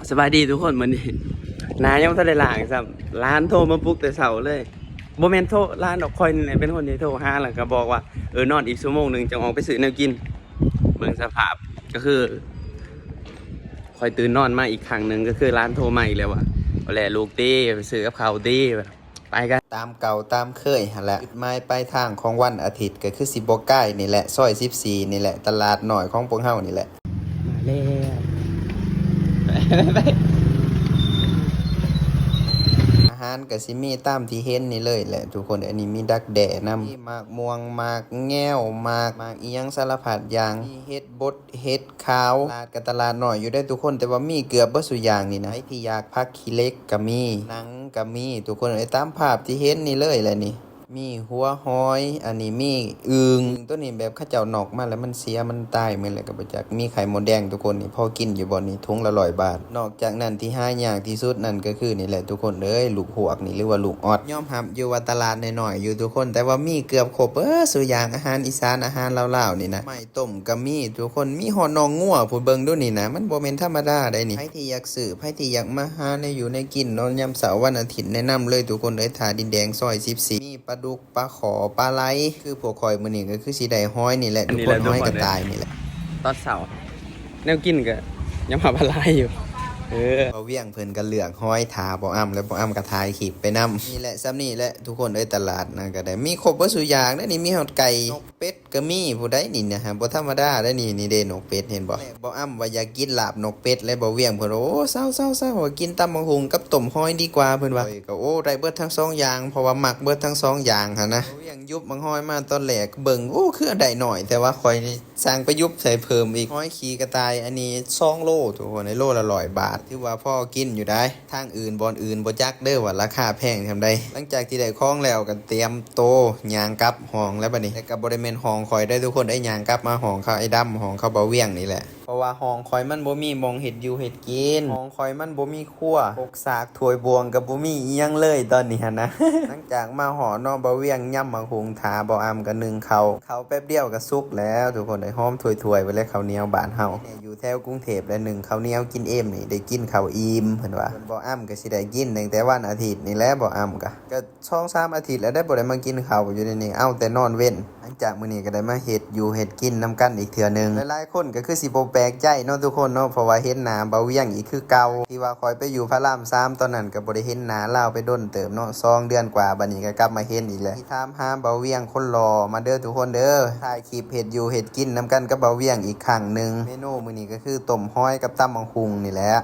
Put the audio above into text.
ສະບາຍດີທຸກຄົນ ມື້ນີ້ໜ້າຍັງບໍ່ທັນໄດ້ລ້າງຊ້ຳ ຫຼານໂທມາປຸກແຕ່ເຊົ້າເລີຍ. ບໍ່ແມ່ນໂທຫຼານດອກ ຂ້ອຍນີ້ແຫຼະເປັນຄົນທີ່ໂທຫາ ແລ້ວກໍບອກວ່າ ເອີ ນອນອີກຊົ່ວໂມງໜຶ່ງຈັ່ງອອກໄປຊື້ແນວກິນ. ເບິ່ງສະພາບ ກໍຄືຂ້ອຍຕື່ນນອນມາອີກຄັ້ງໜຶ່ງ ກໍຄືຫຼານໂທມາອີກແລ້ວວ່າ ເອົາແຫຼະລູກຕິ ໄປຊື້ກັບເຂົ້າຕິ ໄປກັນ. ຕາມເກົ່າຕາມເຄີຍຫັ້ນແຫຼະ ຈຸດໝາຍປາຍທາງຂອງວັນອາທິດ ກໍຄືຊິບໍ່ກາຍນີ້ແຫຼະ ຊອຍສິບສີ່ນີ້ແຫຼະ ຕະຫຼາດນ້ອຍຂອງພວກເຮົານີ້ແຫຼະ. ມາແລ້ວ ອາຫານກໍຊິມີຕາມທີ່ເຫັນນີ້ເລີຍແຫຼະທຸກຄົນ. ອັນນີ້ມີດັກແດ້ນຳ ມີໝາກມ່ວງ ໝາກແງວ ໝາກ ໝາກອີ່ຫຍັງສາລະພັດຢ່າງ ມີເຫັດບົດ ເຫັດຂາວ. ຕະຫຼາດກໍຕະຫຼາດນ້ອຍຢູ່ເດ້ທຸກຄົນ ແຕ່ວ່າມີເກືອບເບິດສູ່ຢ່າງນີ້ນະ. ໃຜທີ່ຢາກຜັກຂີ້ເຫຼັກກໍມີ ໜັງກໍມີທຸກຄົນເອີຍ ຕາມພາບທີ່ເຫັນນີ້ເລີຍແຫຼະນີ້. ມີຫົວຫອຍ ອັນນີ້ມີອຶ່ງ ໂຕນີ້ແບບເຂົາເຈົ້ານອກມາແລ້ວມັນເສຍມັນຕາຍໝົດແລ້ວກໍບໍ່ຈັກ. ມີໄຂ່ມົດແດງທຸກຄົນນີ້ ພໍກິນຢູ່ບໍ່ນີ້ ຖົງລະຮ້ອຍບາດ. ນອກຈາກນັ້ນທີ່ຫາຍາກທີ່ສຸດນັ້ນກໍຄືນີ້ແຫຼະທຸກຄົນເອີຍ ລູກຮວກນີ້ ຫຼືວ່າລູກອອດ. ຍອມຮັບຢູ່ວ່າຕະຫຼາດນ້ອຍໆຢູ່ທຸກຄົນ ແຕ່ວ່າມີເກືອບຄົບເບິດສູ່ຢ່າງ ອາຫານອີສານ ອາຫານລາວໆນີ້ນະ ໄມ້ ຕົ້ມກໍມີທຸກຄົນ ມີຮອດໜອງງົວພຸ້ນ. ເບິ່ງດູນີ້ນະ ມັນບໍ່ແມ່ນທຳມະດາໃດນີ້. ໃຜທີ່ຢາກຊື້ ໃຜທີ່ຢາກມາຫາແນວຢູ່ແນວກິນເນາະ ຍາມເຊົ້າວັນອາທິດ ແນະນຳເລີຍທຸກຄົນເອີຍ ທ່າດິນແດງ ຊອຍສິບສີ່ ມີປາດຸກ ປາຂໍ ປາໄຫຼ. ຄືພວກຂ້ອຍມື້ນີ້ກໍຄືຊິໄດ້ຫອຍນີ້ແຫຼະທຸກຄົນ ຫອຍກະຕ່າຍນີ້ແຫຼະ. ຕອນເຊົ້າແນວກິນກໍຍັງຫາວ່າຫຼາຍຢູ່ ເອີ ບ່າວວຽງເພິ່ນກໍເລືອກຫອຍຖ້າບ່າວອຳ ແລະບ່າວອຳກໍຖ່າຍຄລິບໄປນຳ. ນີ້ແຫຼະ ສ່ຳນີ້ແຫຼະທຸກຄົນເອີຍ ຕະຫຼາດນະ ກໍໄດ້ມີຄົບເບິດສູ່ຢ່າງເດ້ນີ້ ມີຮອດໄກ່ ນົກ ເປັດກໍມີ ຜູ້ໃດນີ້ນະ ບໍ່ທຳມະດາໄດ໋ນີ້. ນີ້ເດ້ນົກເປັດ ເຫັນບໍ່? ບ່າວອຳວ່າຢາກກິນລາບນົກເປັດ ແລະບ່າວວຽງເພິ່ນວ່າ ໂອ້ ເຊົາໆໆ ວ່າກິນຕຳບັກຫຸ່ງກັບຕົ້ມຫອຍດີກວ່າ ເພິ່ນວ່າ. ຂ້ອຍກໍ ໂອ້ ໄດ້ເບິດທັງສອງຢ່າງ ເພາະວ່າມັກເບິດທັງສອງຢ່າງຫັ້ນນະ. ບ່າວວຽງຢຸບບັກຫອຍມາຕອນແລກ ເບິ່ງ ໂອ້ ຄືໄດ້ໜ້ອຍ ແຕ່ວ່າຂ້ອຍນີ້ສັ່ງໄປຢຸບໃສ່ເພີ່ມອີກ. ຫອຍຂີ້ກະຕ່າຍ ອັນນີ້ສອງໂລທຸກຄົນ ໂລລະຮ້ອຍບາດ ຖືວ່າພໍກິນຢູ່ໄດ໋. ທາງອື່ນ ບ່ອນອື່ນບໍ່ຈັກເດີ້ວ່າລາຄາແພງສ່ຳໃດ. ຫຼັງຈາກທີ່ໄດ້ຂອງແລ້ວກໍຕຽມໂຕຍ່າງກັບຫ້ອງແລ້ວບັດນີ້. ແຕ່ກໍບໍ່ໄດ້ແມ່ນຫ້ອງຂ້ອຍເດີ້ທຸກຄົນເອີຍ ຍ່າງກັບມາຫ້ອງເຂົາໄອ້ດຳ ຫ້ອງເຂົາບ່າວວຽງນີ້ແຫຼະ. ເພາະວ່າຫ້ອງຂ້ອຍມັນບໍ່ມີໝ່ອງເຮັດຢູ່ເຮັດກິນ ຫ້ອງຂ້ອຍມັນບໍ່ມີຄົວ ປົກສາກຖ້ວຍບ່ວງກໍບໍ່ມີອີ່ຫຍັງເລີຍຕອນນີ້ຫັ້ນນະ. ຫຼັງຈາກມາຮອດເນາະ ບ່າວວຽງຍຳໝາກຫຸ່ງຖ້າ ບ່າວອຳກໍໜຶ້ງເຂົ້າ ເຂົ້າແປັບດຽວກໍສຸກແລ້ວທຸກຄົນເອີຍ. ຫອມຖ້ວຍໆໄປແລ້ວ ເຂົ້າໜຽວບ້ານເຮົາ. ແຕ່ຢູ່ແຖວກຸງເທບແລະໜຶ້ງເຂົ້າໜຽວກິນເອມນີ້ ໄດ້ກິນເຂົ້າອີ່ມເພິ່ນວ່າ. ບ່າວອຳກໍຊິໄດ້ກິນຕັ້ງແຕ່ວັນອາທິດນີ້ແຫຼະ ບ່າວອຳກໍ ກໍສອງສາມອາທິດແລ້ວໄດ໋ ບໍ່ໄດ້ມາກິນເຂົ້າຢູ່ໃນນີ້ ເອົາແຕ່ນອນເວັນ. ຫຼັງຈາກມື້ນີ້ກໍໄດ້ມາເຮັດຢູ່ເຮັດກິນນຳກັນອີກເທື່ອໜຶ່ງ. ຫຼາຍໆຄົນກໍຄືຊິບໍ່ແປກໃຈເນາະທຸກຄົນເນາະ ເພາະວ່າເຫັນໜ້າບ່າວວຽງອີກຄືເກົ່າ. ທີ່ວ່າຂ້ອຍໄປຢູ່ພະລາມສາມຕອນນັ້ນ ກໍບໍ່ໄດ້ເຫັນໜ້າລາວໄປດົນເຕີບເນາະ ສອງເດືອນກວ່າ ບັດນີ້ກໍກັບມາເຫັນອີກແລ້ວ. ທີ່ຖາມຫາບ່າວວຽງຄົນຫຼໍ່ມາເດີ້ທຸກຄົນເດີ້ ຖ່າຍຄລິບເຮັດຢູ່ເຮັດກິນນຳກັນກັບບ່າວວຽງອີກຄັ້ງໜຶ່ງ. ເມນູມື້ນີ້ກໍຄືຕົ້ມຫອຍກັບຕຳບັກຫຸ່ງນີ້ແຫຼະ.